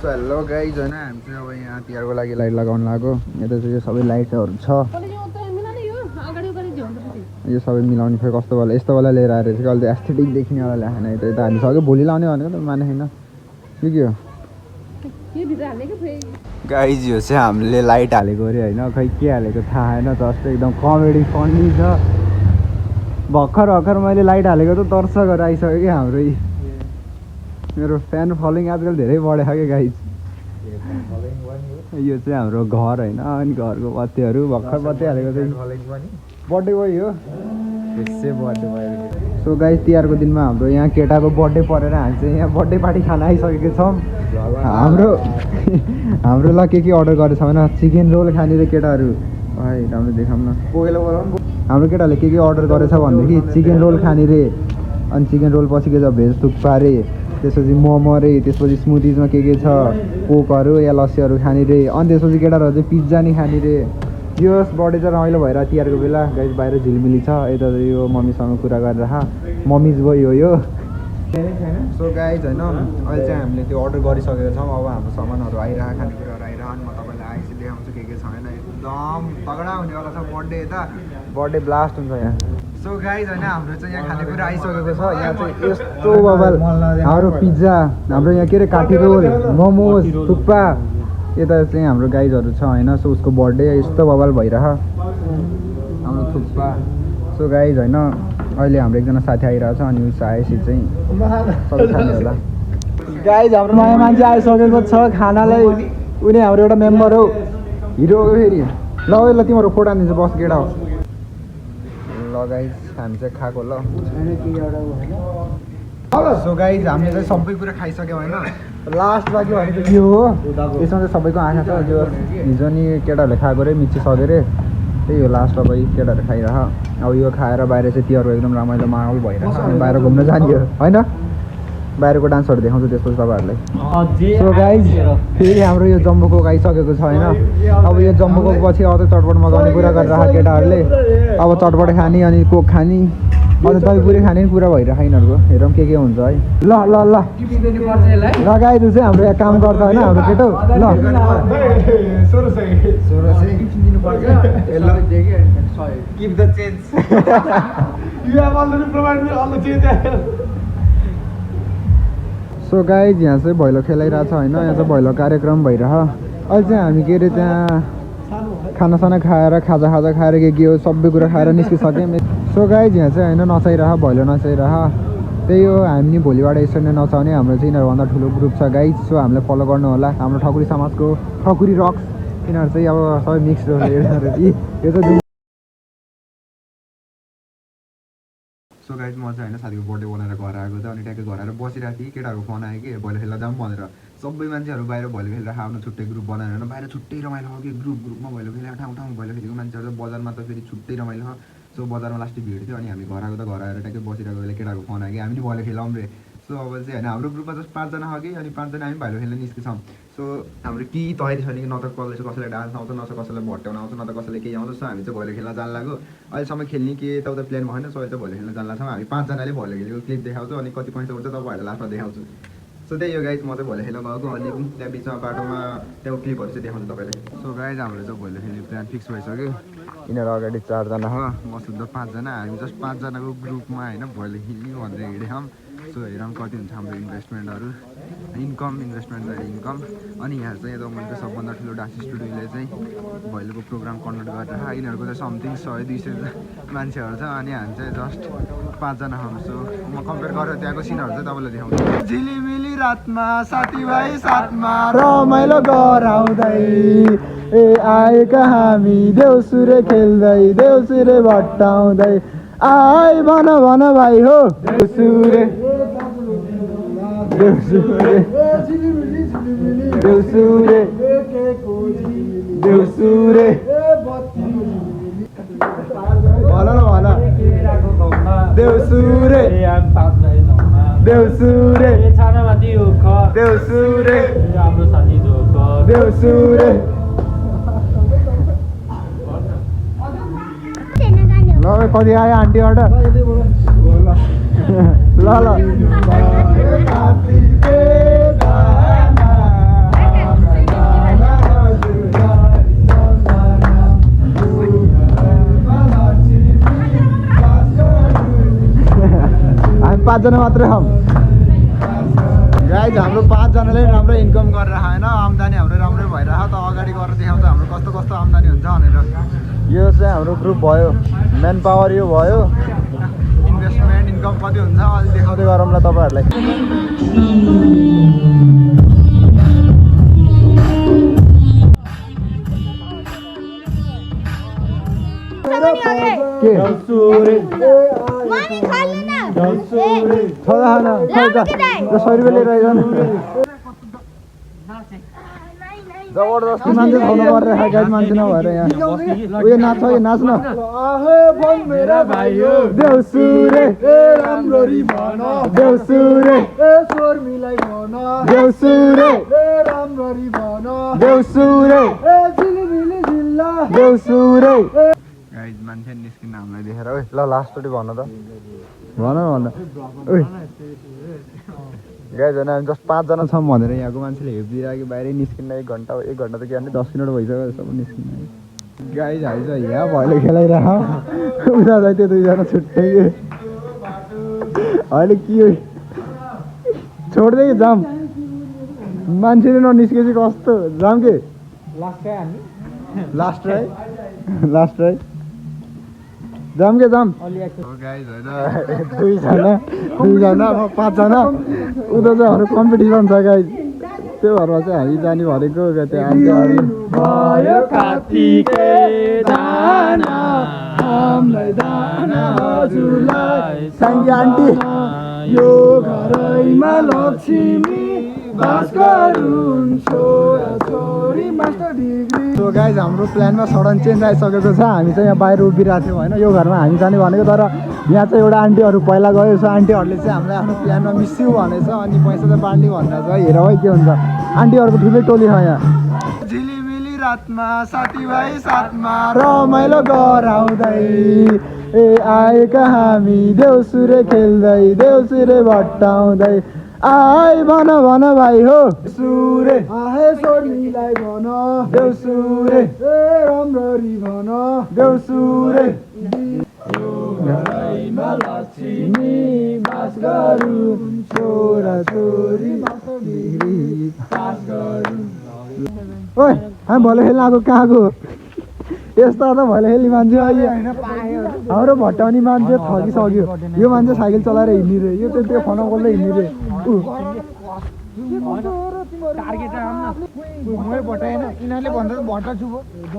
Hello guys होइन हामी चाहिँ अब यहाँ तिहारको लागि लाइट लगाउनु लाग्यो यता चाहिँ यो सबै लाइटहरू छ यो सबै मिलाउने फेरि कस्तो वाला यस्तो वाला लिएर आएर चाहिँ अहिले एस्थेटिक देखिनेवाला ल्याएन यता हामी सक्यो भोलि लाउने भनेको त माने छैन के हो गाइज यो चाहिँ हामीले लाइट हालेको अरे होइन खै के हालेको थाहा छैन जस्ट एकदम कमेडी फन्नी छ भर्खर मैले लाइट हालेको त तर्स गरेर आइसक्यो कि हाम्रो मेरो फ्यान फलोइङ आजकल धेरै बढेको क्या गाइज यो चाहिँ हाम्रो घर होइन अनि घरको बत्तीहरू भर्खर बत्ती हालेको चाहिँ बर्थडे भयो सो गाइज तिहारको दिनमा हाम्रो यहाँ केटाको बर्थडे परेर हामी चाहिँ यहाँ बर्थडे पार्टी खान आइसकेको छौँ हाम्रो ल के अर्डर गरेछ भने चिकन रोल खाने रे केटाहरू है राम्रो देखाउँ न हाम्रो केटाहरूले के अर्डर गरेछ भनेदेखि चिकन रोल खाने रे अनि चिकन रोल पछि के छ भेज थुक्पा रे त्यसपछि मोमो रे त्यसपछि स्मुदिजमा के छ कोकहरू या लस्सीहरू खाने रे अनि त्यसपछि केटाहरू चाहिँ पिज्जा नि खाने रे यो बर्थडे चाहिँ रमाइलो भएर तिहारको बेला गाइस बाहिर झिलमिली छ यता यो मम्मीसँग कुरा गरेर मम्मिज भयो यो सो गाइज होइन अहिले चाहिँ हामीले त्यो अर्डर गरिसकेको छौँ अब हाम्रो सामानहरू आइरहेको खानेकुराहरू आइरह अनि म तपाईँलाई आइसी देखाउँछु के छ होइन एकदम तगडा हुनेवाला छ बर्थडे यता बर्थडे ब्लास्ट हुन्छ यहाँ सो गाइज होइन हाम्रो चाहिँ यहाँ खानेकुरा आइसकेको छ यहाँ चाहिँ यस्तो बबाल हाम्रो पिज्जा हाम्रो यहाँ के अरे काटी रोल मोमोज थुक्पा यता चाहिँ हाम्रो गाइजहरू छ होइन सो उसको बर्थडे यस्तो बबाल भइरह हाम्रो थुक्पा सो गाइज होइन अहिले हाम्रो एकजना साथी आइरहेको छ अनि उस आएपछि चाहिँ सबै खाने होला गाइज हाम्रो नयाँ मान्छे आइसकेको छ खानालाई उनी हाम्रो एउटा मेम्बर हो हिरो हो फेरि ल ल तिम्रो फोटो हानिदिन्छ बस केटा हो ल गाइज हामी चाहिँ खाएको ल सो गाइज हामीले चाहिँ सबै कुरा खाइसक्यौँ होइन लास्ट बाँकी भनेको यो हो यसमा चाहिँ सबैको आँखा छ जो हिजो नि केटाहरूले खाएको रे मिचिसक्यो रे त्यही हो लास्ट अब केटाहरू खाइरह अब यो खाएर बाहिर चाहिँ तिहारको एकदम रमाइलो माहौल भइरहेछ अनि बाहिर घुम्न जाने हो होइन बाहिरको डान्सहरू देखाउँछु त्यसपछि तपाईँहरूलाई सो गाइज फेरि हाम्रो यो जम्बुको आइसकेको छ होइन अब यो जम्बुको पछि अझै चटपट मगाउने कुरा गरिरहेको केटाहरूले अब चटपट खाने अनि कोक खाने अझ दही पुरी खाने कुरा भइरहेको यिनीहरूको हेरौँ के हुन्छ है ल ल ल ल गाइज चाहिँ हाम्रो यहाँ काम गर्छ होइन हाम्रो केटो सो गाइज यहाँ चाहिँ भैलो खेलाइरहेको छ होइन यहाँ चाहिँ भैलो कार्यक्रम भइरह अहिले चाहिँ हामी के अरे त्यहाँ खानासाना खाएर खाजा खाएर के हो सबै कुरा खाएर निस्किसक्यौँ सो गाइज यहाँ चाहिँ होइन नचाइरह भैलो नचाइरह त्यही हो हामी नि भोलिबाट यसरी नै नचाउने हाम्रो चाहिँ यिनीहरूभन्दा ठुलो ग्रुप छ गाइज सो हामीलाई फलो गर्नु होला हाम्रो ठकुरी समाजको ठकुरी रक्स यिनीहरू चाहिँ अब सबै मिक्स यो चाहिँ सो गाइज म चाहिँ होइन साथीको बर्थडे बनाएर घर आएको थियो अनि ट्याक्कै घर आएर बसिरहेको थिएँ केटाहरूको फोन आयो कि भैलो खेल्दा जाऊँ भनेर सबै मान्छेहरू बाहिर भैलो खेलेर आफ्नो छुट्टै ग्रुप बनाएर होइन बाहिर छुट्टै रमाइलो हो कि ग्रुपमा भैलो खेलेर ठाउँ भैलो खेलेको मान्छेहरू चाहिँ बजारमा त फेरि छुट्टै रमाइलो हो सो बजारमा लास्टै भिड थियो अनि हामी घर आएको त घर आएर ट्याक्कै बसिरहेको बेला केटाहरूको फोन आयो कि हामी नि भैलो खेलाउँ रे सो अब चाहिँ होइन हाम्रो ग्रुपमा जस्ट 5 जना हो कि अनि 5 जना हामी भैलो खेल्न निस्किन्छौँ सो हाम्रो के तयारी छ नि न त कसैलाई डान्स आउँछ न त कसैलाई भट्ट्याउन आउँछ न त कसैलाई केही आउँछ सो हामी चाहिँ भैलो खेल्न जान लाग्यो अहिलेसम्म खेल्ने के यताउता प्लान भएन सो अहिले चाहिँ भैलो खेल्न जान लाग्छौँ हामी 5 जनाले भैलो खेलेको क्लिप देखाउँछु अनि कति पैसा हुन्छ तपाईँहरूलाई लास्टमा देखाउँछु सो त्यही हो गाइज म चाहिँ भैलो खेल्न गएको अनि त्यहाँ बिचमा बाटोमा त्यहाँ क्लिपहरू चाहिँ देखाउँछु तपाईँलाई सो गाइज हाम्रो चाहिँ भैलो खेल्ने प्लान फिक्स भइसक्यो यिनीहरू अगाडि 4 जना हो म शुद्ध 5 जना हामी जस्ट 5 जनाको ग्रुपमा होइन भैलो खेल्ने भनेर हिँडेछौँ सो हेरौँ कति हुन्छ हाम्रो इन्भेस्टमेन्टहरू इन्कम अनि यहाँ चाहिँ यता मैले सबभन्दा ठुलो डान्स स्टुडियोले चाहिँ भैलोको प्रोग्राम कन्डक्ट गरेर यिनीहरूको चाहिँ समथिङ 100-200 मान्छेहरू छ अनि हामी चाहिँ जस्ट 5 जना हौँ सो म कम्पेयर गरेर त्यहाँको सिनहरू चाहिँ तपाईँलाई देखाउँछु झिलिमिली रातमा साथीभाइ साथमा रमाइलो गराउँदै ए आएका हामी देउसुरे खेल्दै देउसुरे भट्टाउँदै आइ भन भाइ हो देउसुरे देउसुरे देउसुरे देउसुरे भन न भन देउसुरे देउसुरे देउसुरे देउसुरे ल कति आयो आन्टी अर्डर ल ल 5 जना मात्रै हौं गाइज हाम्रो 5 जनाले राम्रो इन्कम गरेर हैन आम्दानी हाम्रो राम्रै भइरहेको त अगाडि गरेर देखाउँछ हाम्रो कस्तो कस्तो आम्दानी हुन्छ भनेर यो चाहिँ हाम्रो ग्रुप भयो मेन पावर यो भयो इन्भेस्टमेन्ट इन्कम कति हुन्छ अलि देखाउँदै गरौँला तपाईहरुलाई के मानी खा लेना छोरा खाना छोरा 100 रुपैयाँ लिएर आइज न जबरजस्ती मान्छे खाउनु पर्छ गाइज मान्छे नभएर यहाँ उयो नाच्छ यो नाच्न आहे बन मेरा भाइयो देउसुरे ए राम्ररी भन देउसुरे ए स्वर मिलाई भन देउसुरे ए राम्ररी भन देउसुरे ए झिलिमिली जिल्ला देउसुरे गाइज मान्छे निस्किन हामीलाई देखेर ओइ ल लास्टचोटि भन त भन ओइ गाइज होइन हामी जस्ट 5 जना छौँ भनेर यहाँको मान्छेले हेपिदिरहेको बाहिरै निस्किन 1 घन्टा त के भने 10 मिनट भइसक्यो सब निस्किन गाइज हामी चाहिँ यहाँ भैलो खेलाइरह उता चाहिँ त्यो 2 जना छुट्टै अहिले के छोड्दै कि जाम मान्छेले ननिस्केपछि कस्तो जाम के लास्ट है जाम के जाम गाइज होइन 2 जना 5 जना उता चाहिँ हाम्रो कम्पिटिसन छ गाइज त्यो भएर चाहिँ हामी जाने भनेको त्यो भयो कार्तिके दाना हामीलाई दाना हजुरलाई साङ्गी आन्टी यो घरैमा लक्ष्मी बास गरुन् छोरा छोरी मास्टर डिग्री सो गाइज हाम्रो प्लानमा सडन चेन्ज आइसकेको छ हामी चाहिँ यहाँ बाहिर उभिरहेको थियौँ होइन यो घरमा हामी जाने भनेको तर यहाँ चाहिँ एउटा आन्टीहरू पहिला गयो सो आन्टीहरूले चाहिँ हामीलाई आफ्नो प्लानमा मिस्यु भनेछ अनि पैसा चाहिँ बाँड्ने भनेर चाहिँ हेर है के हुन्छ आन्टीहरूको ठुलै टोली छ यहाँ झिलिमिली रातमा साथीभाइ साथमा रमाइलो गराउँदै ए आएका हामी देउसुरे खेल्दै देउसुरे भट्टाउँदै आइ भन भाइ हो सुरे आहे स्वर मिलाई भन देउसुरे ए राम्ररी भन देउसुरे घरैमा लक्ष्मी बास गरुन् छोरा छोरी बास गरुन् ओइ हामी भले खेल्न आएको कहाँ गयो यस्तो त भले खेल्ने मान्छे हाम्रो भट्टाउने मान्छे थकिसक्यो यो मान्छे साइकल चलाएर हिँड्ने रे यो त्यतिकै फना बोल्दै हिँड्ने रे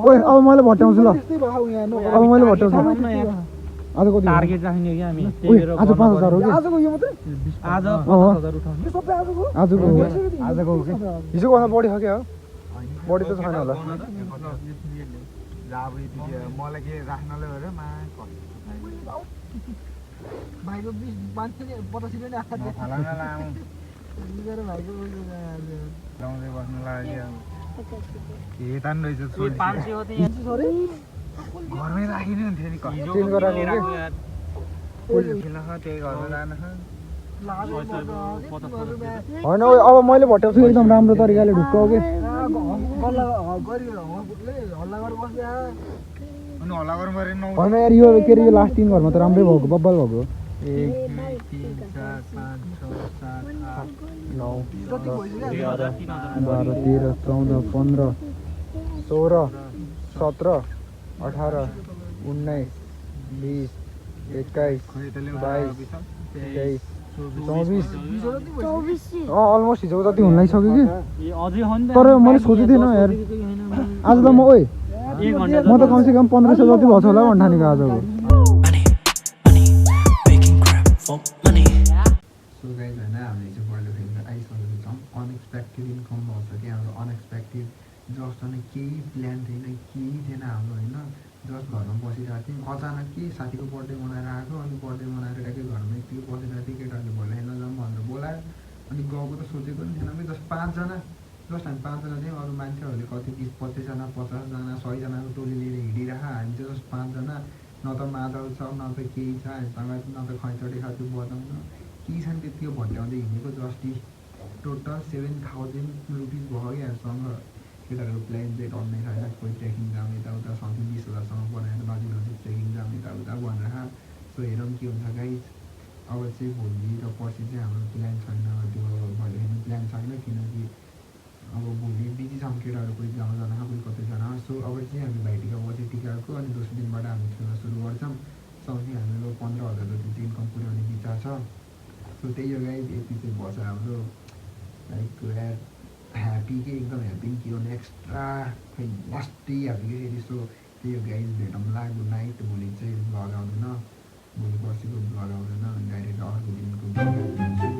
ओइ अब मैले भट्टाउँछु ल अब मैले भट्टाउँछु आजको टार्गेट राख्ने हो कि हामी आज 5000 हो कि आजको यो मात्रै आज 5000 उठाउनु यो सबै आजको हो कि हिजोको भन्दा बढी हो क्या बढी त छैन होला मलाई के राख्नले हो र भाइको 20 मान्छेले 85 रुपैयाँ आएको भाइको लाउँदै बस्नु लाग्यो के तान रहेछ 500 हो त घरमै राखिनु हुन्थ्यो नि चेन्ज गराएको त्यही घरमा जानु होइन अब मैले भट्टाउँछु एकदम राम्रो तरिकाले ढुक्काउ के होइन यार यो के अरे यो लास्ट 3 घरमा त राम्रै भएको बब्बल भएको 1 2 3 4 5 6 7 8 9 10 12 13 14 15 16 17 18 19 20 21 22 23 24 अलमोस्ट हिजो जति हुन लागिसक्यो कि तर मैले सोचेको थिएन यार आज त म ओइ म त कमसेकम 1500 जति भएको छ होला भन्ठानेको आजको सो गाइज होइन हामीले चाहिँ पहिलो खेल्न आइसकेको छौँ अनएक्सपेक्टेड इन्कम भएको छ कि हाम्रो अनएक्सपेक्टेड जस्ट होइन केही प्लान थिएन केही थिएन हाम्रो होइन जस्ट घरमा बसिरहेको थियौँ अचानक के साथीको बर्थडे मनाएर आएको अनि बर्थडे मनाएर गएको घरमा यतिकै बसिरहेको थिएँ केटाहरूले भोलि हेर्न जाउँ भनेर बोलायो अनि गएको त सोचेको नि थिएन कि जस्ट 5 जना जस्ट हामी 5 जना थियौँ अरू मान्छेहरूले कति 20-25 जना 50 जना 100 जनाको टोली लिएर हिँडिरह हामी चाहिँ जस्ट 5 जना न त मादल छ न त केही छ हामीसँग न त खैचडी खाँचो बजाउन केही छ नि त्यतिको भट्याउँदै हिँडेको जस्ट टोटल 7000 रुपिस भयो कि हामीसँग केटाहरूको प्लान चाहिँ टन्नै छैन कोही ट्रेकिङ जाम यताउता समथिङ 20,000सम्म बनाएर नजिक ट्रेकिङ जाम यताउता भनेर सो हेरौँ के हुन्छ गाइज अब चाहिँ भोलि र पर्सि चाहिँ हाम्रो प्लान छैन, त्यो भोलिदेखि प्लान छैन, किनकि अब भोलि बिजी छौँ केटाहरू, कोही गाउँ जान, कोही कतै जान। सो अब चाहिँ हामी भाइटिका पछि टिकाको अनि दोस्रो दिनबाट हामी खेल्न सुरु गर्छौँ। सो अनि हाम्रो 15,000 जति चाहिँ इन्कम पुऱ्याउने विचार छ। सो त्यही हो गाइज, यति चाहिँ भएछ हाम्रो लाइक ह्याप्पी के एकदम ह्याप्पी के हो एक्स्ट्रा खै मस्ती ह्याप्पी के फेरि। सो त्यही हो गाइज, भेटौँला, गुड नाइट। भोलि चाहिँ भ्लग आउँदैन, भोलि पर्सिको भ्लग आउँदैन, डाइरेक्ट अर्को दिनको भ्लग आउँदैन।